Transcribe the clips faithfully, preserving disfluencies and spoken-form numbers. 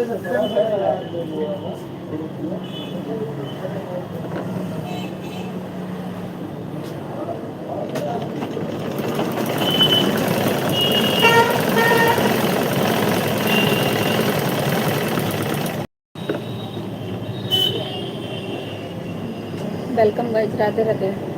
Welcome guys, Radhe Radhe.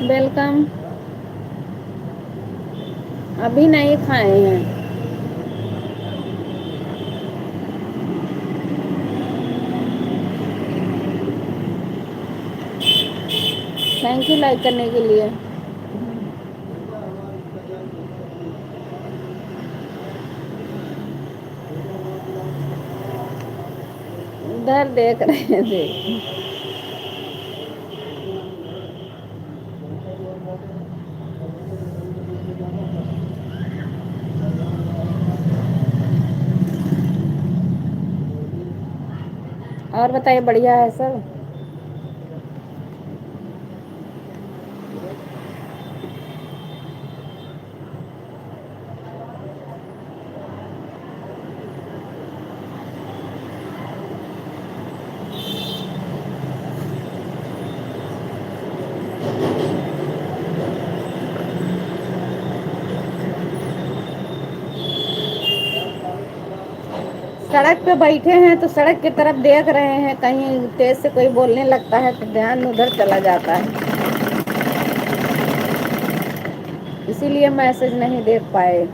Welcome. अभी नहीं खाए हैं। थैंक यू लाइक करने के लिए। उधर देख रहे थे। और बताइए, बढ़िया है सब? सड़क पे बैठे हैं तो सड़क की तरफ देख रहे हैं, कहीं तेज से कोई बोलने लगता है तो ध्यान उधर चला जाता है, इसीलिए मैसेज नहीं देख पाए।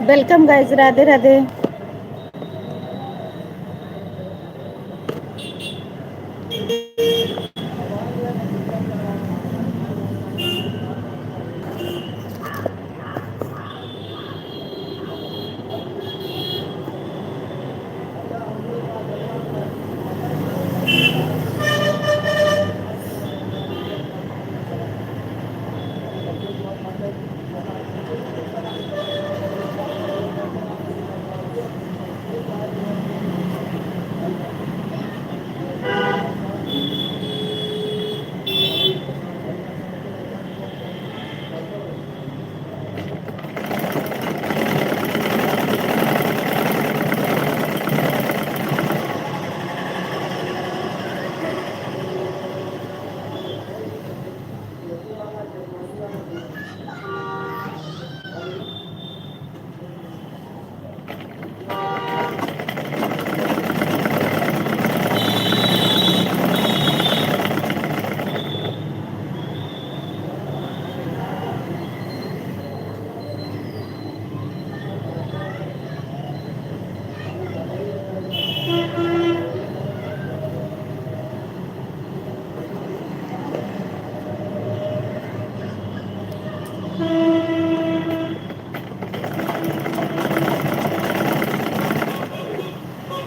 Welcome guys, Radhe Radhe.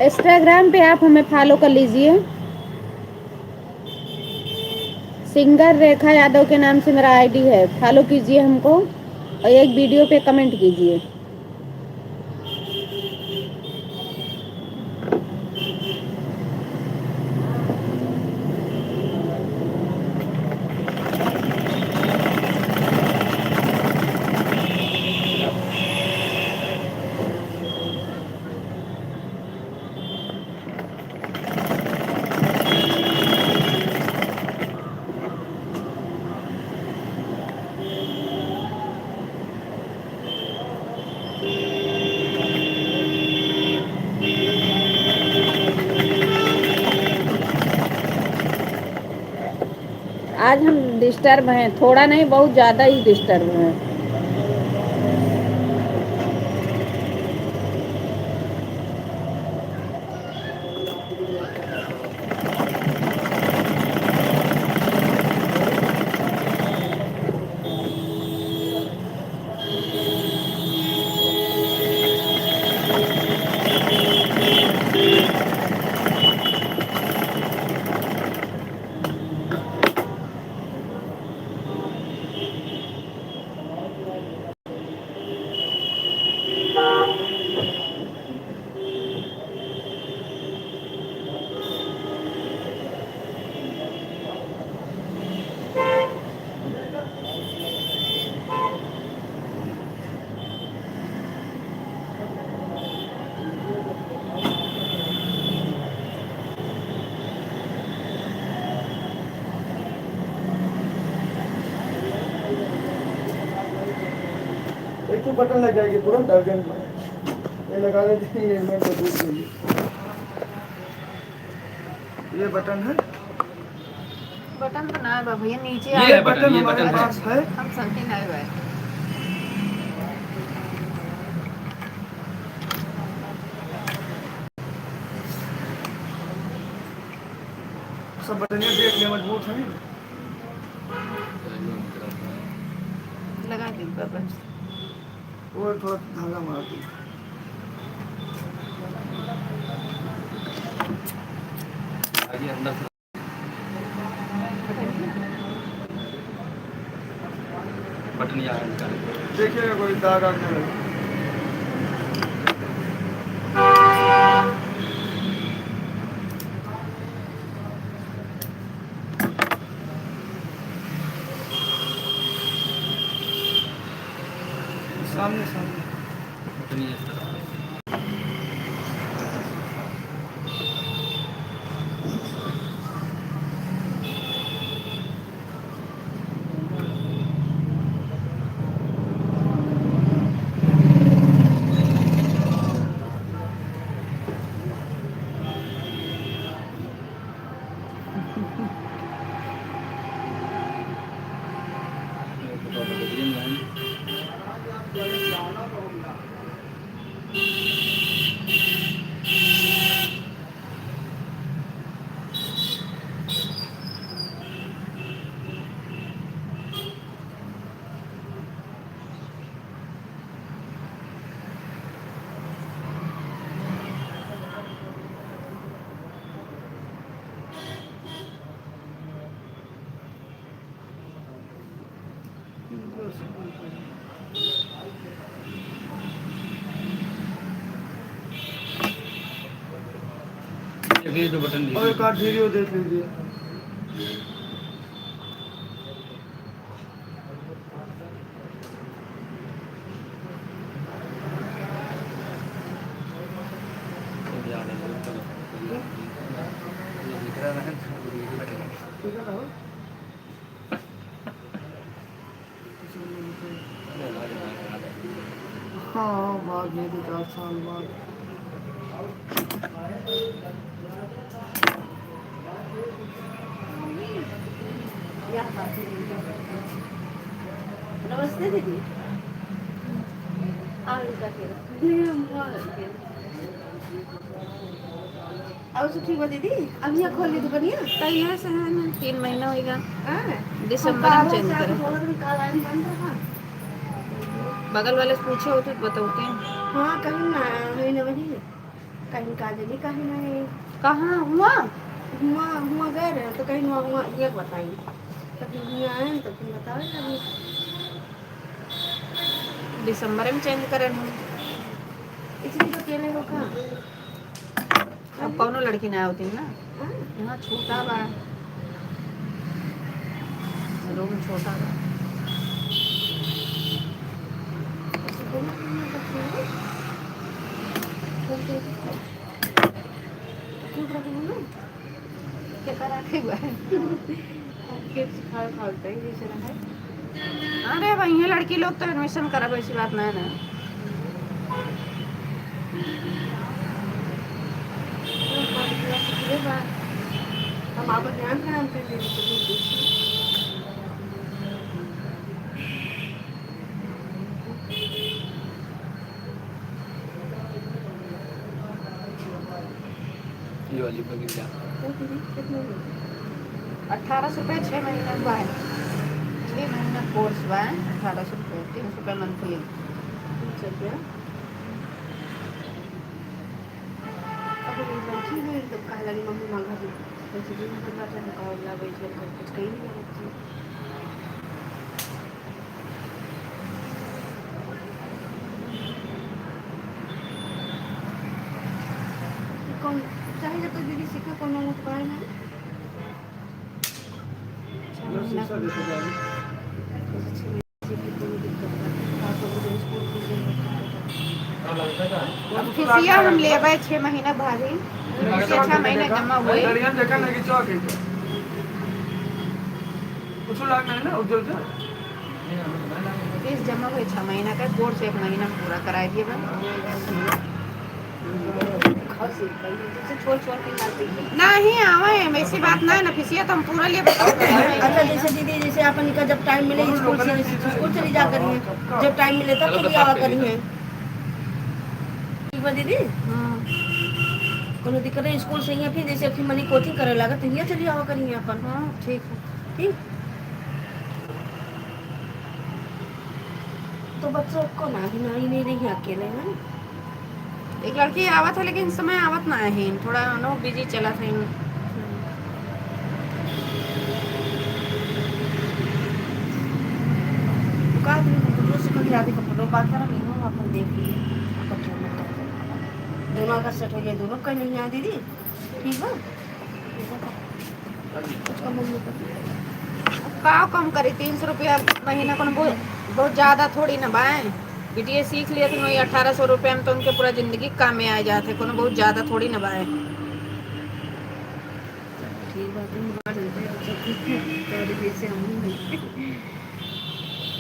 Instagram पे आप हमें फॉलो कर लीजिए। सिंगर रेखा यादव के नाम से मेरा आईडी है, फॉलो कीजिए हमको। और एक वीडियो पे कमेंट कीजिए। आज हम डिस्टर्ब हैं, थोड़ा नहीं, बहुत ज़्यादा ही डिस्टर्ब हैं। एक तो बटन लग जाएगी तुरंत, अर्जेंट में। ये लगा देते हैं, ये मैं तो दूर से ही। ये बटन है। बटन तो ना है बाबू, ये नीचे ये आ है बटन, बटन ये हमारे बटन है। पास है। हम समझे ना है भाई। सब बटनिया देख ले, मजबूत है। लगा दे ऊपर बस। वो थोड़ा धागा मार दे। आगे अंदर से। बटनिया है इनका। देखिए, कोई दाग आ गया है। सामने, सामने। बटनिया इस तरह। देखिए, जो बटन और एक आध वीडियो देख लीजिए। ठीक है ना? हाँ, बाद में दो चार साल बाद। नमस्ते दीदी। और सब ठीक बा दीदी? अब यहाँ खोल ली दुकानिया? कहिया से है ना, तीन महीना होइगा। हाँ। दिसंबर हम में ज्वाइन करे। बोलत रही, काल आइन बंद रहा। बगल वाले से पूछे होते तो बतौते हैं। हाँ, कहीं ना, वही ना वही। कहीं का जनी, कहीं नहीं। कहाँ हुआ? हुआ, हुआ गए रहे, तो कहीं हुआ, हुआ ये बताई। तब हुआ आए, तो फिर बतावे लगी। दिसंबर में चेंज करन हो। इसलिए तो अकेले हो का? अब कौनो लड़की ना होती ना। हाँ। यहाँ छोटा बा। रूम छोटा बा। क्यों रख लूँ ना? क्या करा के बा? किड्स खाए खाते ही जैसे रहे। अरे, वहीं लड़की लोग तो एडमिशन करब, ऐसी बात नहीं ना। हम आपन ध्यान से हम कर लेंगे। ये वाली बगिया। तो दीदी, कितने में? अठारह सौ रुपये छः महीना बा। छः महीना कोर्स बा, अठारह सौ रुपये, तीन सौ रुपये मंथली। तीन सौ रुपया? अब ये बच्ची भी तो कहे लगी, "मम्मी, माँ घर में।" बच्ची दिन भर बैठे, मुकाबला बैठे, कुछ कहीं नहीं बच्ची। कौन चाहिए तो दीदी सीखे, कौन उपाय है? अब फीसिया हम लेबै छह महीना भाभी, छह, छह महीना जमा हुए। कुछ लाग नहीं ना, उज्जर, उज्जर। फीस जमा हुए छह महीना का, कोर्स एक महीना में पूरा कराए दिए बा। नहीं आवे, वैसी बात नहीं ना, फीसिया तो हम पूरा लिए बताओ। अच्छा, जैसे दीदी, जैसे अपन का जब टाइम मिले स्कूल से, स्कूल चली जा करिए, जब टाइम मिले तब चली आवा करिए। ठीक बा दीदी? हाँ। कोनो दिक्कत नहीं, स्कूल से ही फिर जैसे फिर मनी कोचिंग करे लागत तो ये चली आवा करिए अपन। हाँ, ठीक है। ठीक। तो बच्चा को ना ही, ना ही नहीं रही अकेले, है ना? एक लड़की आवत है, लेकिन इस समय आवत ना है, थोड़ा नो बिजी चलत है। का आदमी कंप्यूटर से कभी आदमी कंप्यूटर बात करा, नहीं हो, अपन देख लिए, अपन जो मन करता है। दोनों का सेट हो गया, दोनों का नहीं है दीदी, ठीक है? का कम करी, तीन सौ रुपया महीना, कोनो बहुत, बहुत ज्यादा थोड़ी ना बाए। बिटिया सीख लिया थी वही अठारह सौ रुपया में, तो उनके पूरा जिंदगी काम में आ जाते, कोनो बहुत ज्यादा थोड़ी ना बाए। ठीक बात है, हम आ जाते हैं, सब कुछ तोरे जैसे हम ही नहीं।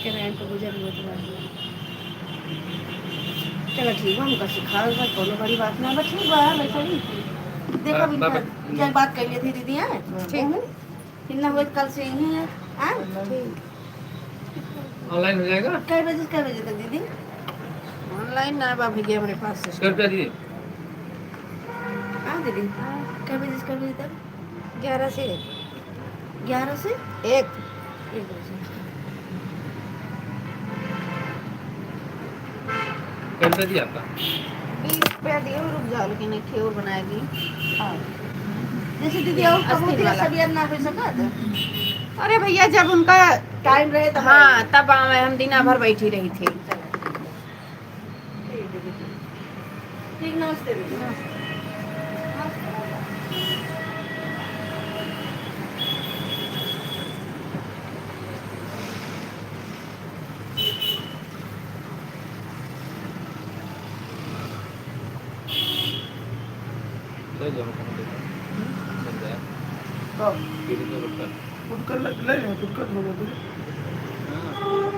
किराया का गुजर हुआ तो बात। चलो ठीक बा, हमका सिखाओ बा, कोनो बड़ी बात ना बा, ठीक बा, वैसे भी देखो बा-, बिनका बा-, जब बात कर लेते दीदी, हैं? ठीक। हम्म। फिर ना होई कल से यहीं है, हैं? ठीक। ऑनलाइन हो जाएगा? कै बजे से कै बजे तक दीदी? ऑनलाइन ना बा भैया हमरे पास system। कै रुपया दीदी? हाँ दीदी, कै बजे से कै बजे तक? ग्यारह से एक। ग्यारह से? एक। एक बजे। कैसे दिया आपका? बीस रुपया दिए, रुक जाओ, लेकिन एक ठे और बनाए दी। हाँ। जैसे दीदी और अस्सी कबूतरी वाला। सब यार ना हो सकत। अरे भैया, जब उनका टाइम रहे तब हाँ, आए। तब आवे, हम दिना भर बैठी रही थी। चलो। ठीक है दीदी। ठीक, नमस्ते दीदी। चल जाओ, कहाँ देखा? चल जाए। कब? ये तो रुक कर। फुटकर लग, ले रहे हैं, फुटकर हो गया तुझे। हाँ।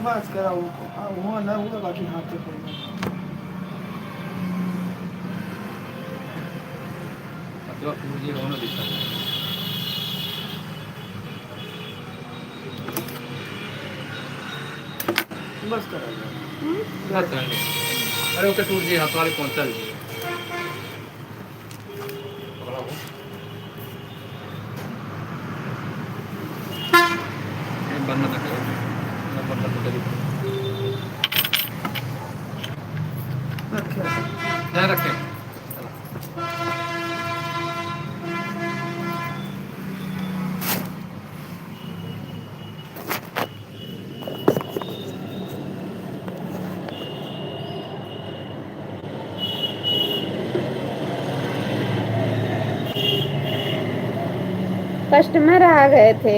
बस करा वो, हाँ, हुआ ना हुआ, बाकी हाथ से कोई नहीं। अब तो टूट गया, होना दिक्कत है। बस करा दो। हम्म? बस रहने दो। अरे, ओके, टूट गया, हाथ वाले पहुंचा दीजिए। पकड़ा हो। नहीं, बंद ना करो। ना, बंद ना करो। अच्छा। ध्यान रखें। कस्टमर आ गए थे,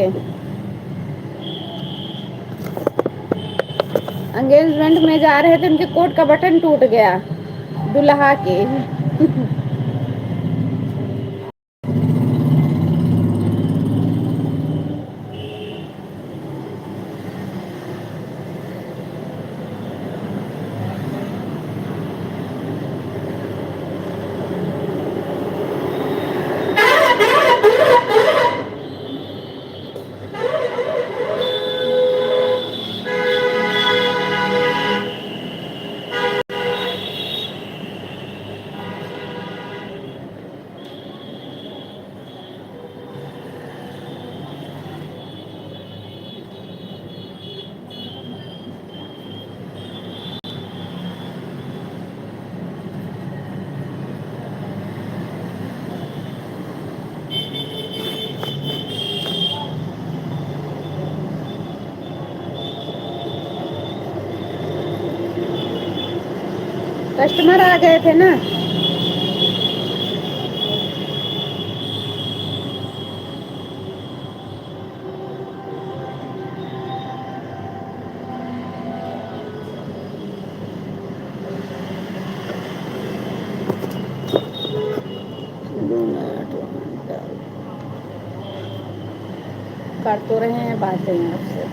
एंगेजमेंट में जा रहे थे, उनके कोट का बटन टूट गया दुल्हा के। कस्टमर आ गए थे ना। कर तो रहे हैं बातें आपसे।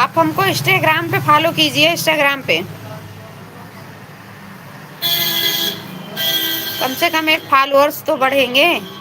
आप हमको Instagram पे follow कीजिए, Instagram पे। कम से कम एक followers तो बढ़ेंगे।